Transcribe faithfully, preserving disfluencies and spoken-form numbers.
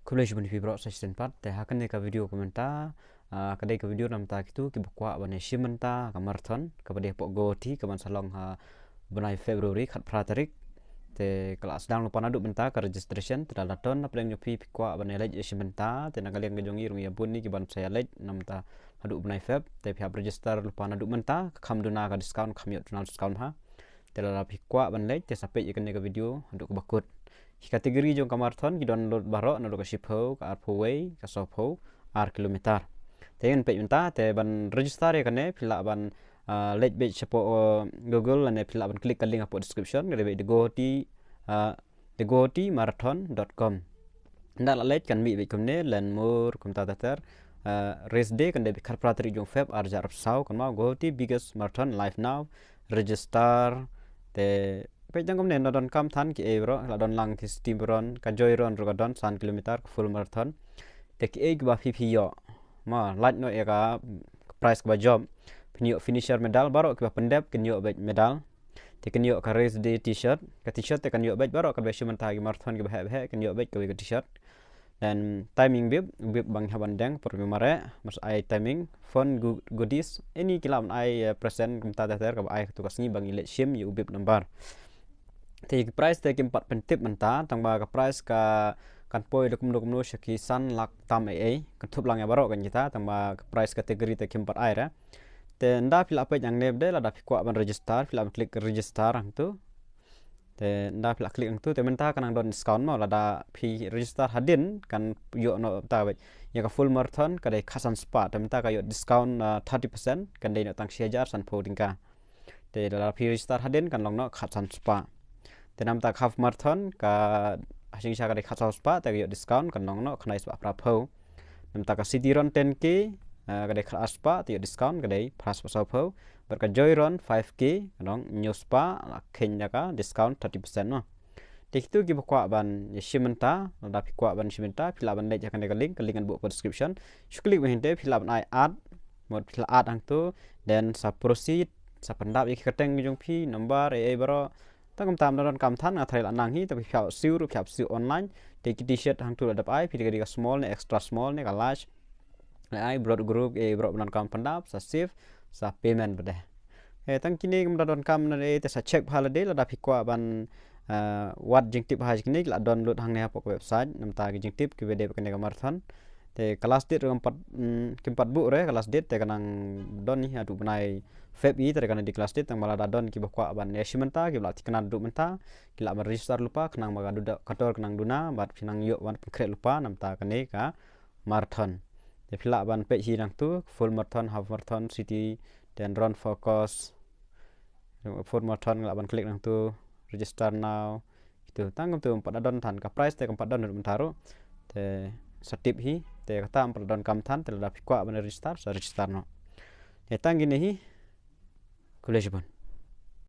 Khublei shibun ïa phi baroh sa shisien pat. Te ha kane ka video ka mynta, ah, ka dei ka video namar kito kiba kwah ban ïashim bynta ka marathon kaba dei hapoh Guwahati kaban sa long ha bnai February khatphra tarik. Te ka la sdang lypa naduh mynta ka registration, te lada don na pdeng jong phi phi kwah ban ïaleit ïashim bynta, te na ka liang ka jong ngi ruh ngi ïa bun ïa ki ban sa ïaleit namar haduh bnai Feb, te phi hap register lypa naduh mynta, ka kham duna ka discount, kham ïoh duna discount ha. Te lada phi kwah ban leit, te sa peit ïa kane ka video haduh kaba kut. Ki category jong ka marathon ki don lut baroh naduh ka shiphew, ka arphew wei, ka sawphew ar kilometer. Te ngan peit mynta, te ban register ïa kane phi lah ban, ah, leit beit shapoh, uh, Google lane phi lah ban click ka link hapoh description, ka dei beit the Guwahati, ah, the guwahati marathon dot com. Ynda la leit kan mih beit kumne, learn more, kumta ter ter. Ah, race day kan dei beit khatphra tarik jong Feb ar hajar arphew saw, kan mih Guwahati biggest marathon live now, register. Te peit tang kumne, na donkam than kiei baroh, la don lang ki city run, ka joy run ruh ka don san kilometer, ka full marathon. Te kiei kiba phi phi ïoh, ma lait noh ïa ka prize kaba jop. Phin ïoh finisher medal, baroh kiba pyndep kin ïoh beit medal. Te kin ïoh ka race day t-shirt, ka t-shirt te kan ïoh beit baroh, kaba shim bynta ki marathon kiba heh ba heh kin ïoh beit kawei ka t-shirt. Then timing bib, bib ba ngi hap ban deng por ba mareh, mas ai timing, fun gu-, goodies, any ki lah ban ai, eh, present kumta ter ter kaba ai kato ka sngi ba ngi leit shim ïa u bib number. Te ki prize te kim pat pyntip mynta, tangba ka prize ka kan poi da kumno kumno sha ki san lak tam ei ei, kan thup lang ïa baroh kan kita, tangba ka prize category te kim pat ai re. Te ynda phi lah peit hangne bad lada phi kwah ban register, phi lah ban click register hangtu. Te ynda phi lah click hangtu, te mynta ka nang don discount mo, lada phi register hadien kan ïoh noh ta beit. Ïa ka full marathon ka dei khatsan spah, te mynta ka ïoh discount, ah, thirty percent, kan dei noh tang shi hajar sanphew tyngka. Te lada phi register hadien kan long noh khatsan spah. Te namar ka half marathon ka ha jingshisha ka dei khatsaw spah, te ka ïoh discount kan long noh khyndai spah phraphew. Namar ka city run ten K, eh, ka dei khatar spah, te ïoh discount ka dei phra spah sawphew. Bad ka joy run five K, ka long hynñiew spah, la kheiñ da ka discount thirty percent mo. Te kito kiba kwah ban ïashim bynta, lada phi kwah ban shim bynta, phi lah ban leit ha kane ka link, ka link ngan buh hapoh description. Shu click beit hangte, phi lah ban ai add, mo phi lah add hangtu, then sa proceed, sa pyndap ïa ki kyrteng jong phi, number, ei ei baroh. Tang kumta ym donkam than, nga tharai la nang hi, te phi hap siew ruh phi hap siew online. Te ki t-shirt hangtu la dep ai, phi te ka dei ka small ne extra small ne ka large. Leh ai blood group, eh, baroh ba donkam pyndap, sa save, sa payment bad eh. Eh, tang kine kumta donkam na, eh, te sa check bha lade, lada phi kwah ban, eh, wad jingtip ha kine ki la don lut hangne hapoh ka website, namar ki jingtip kiba dei bad kane ka marathon. Te ka last date ruh kim pat, mm, kim pat buh re, ka last date te ka nang don hi haduh bnai Feb hi, te ka nang dei ka last date, tangba lada don kiba kwah ban ïashim bynta, kiba la thikna haduh mynta, ki lah ban register lypa, khnang ba ka dor, ka dor ka nang duna, bad phin nang ïoh ban pynkhreh lypa, namar kane ka marathon. Te phi lah ban peit hi nangtu, full marathon, half marathon, city, then run focus. Full marathon nga lah ban click nangtu, register now. Kito, tang kumtu ym pat da don than, ka prize te kam pat don mynta ruh. Te sa tip hi, te kata ym pat da donkam than, te lada phi kwah ban register, sa register noh. Te tang kine hi, khublei shibun.